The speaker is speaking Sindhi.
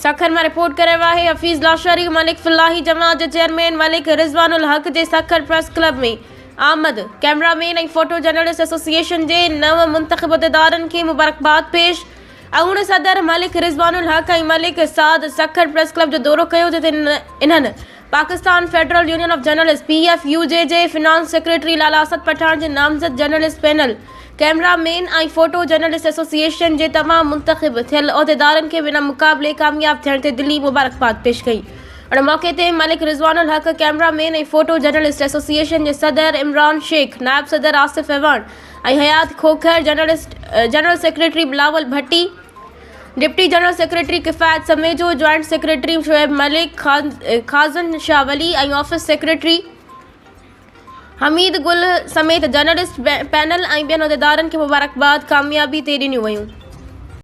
سکر مان رپورٽ ڪري رهيو آهي حفيظ لاشاري ملڪ فلاحي جماعت جي چيئرمين ملڪ رضوان الحق جي سکر پريس ڪلب ۾ آمد camera man ۽ photo journalist association جي نو منتخب عهديدارن کي مبارڪباد پيش اڳوڻي صدر ملڪ رضوان الحق ۽ ملڪ سعد سکر پريس ڪلب جو دورو ڪيو جتي انهن Pakistan federal union of journalist, P F U J, جي فنانس سيڪريٽري لالا اسد پٺاڻ جي نامزد journalist panel, cameraman ۽ photo journalist association جي تمام منتخب ٿيل عهديدارن کي بنا مقابلي ڪامياب ٿيڻ تي دلي مبارڪباد پيش ڪئي. ان موقعي تي Malik Rizwan ul Haq, cameraman ۽ photo journalist association جي صدر عمران شيخ، نائب صدر Asif Awan ۽ Hayat Khokhar, general secretary Bilawal Bhatti, deputy general secretary Kifayat Samejo, joint secretary Shoaib Malik, Khazan Shah Wali ۽ office secretary Hameed Gul سميت جرنلسٽ پينل ۽ ٻين عهديدارن کي مبارڪباد ڪاميابي تي ڏنيون ويون.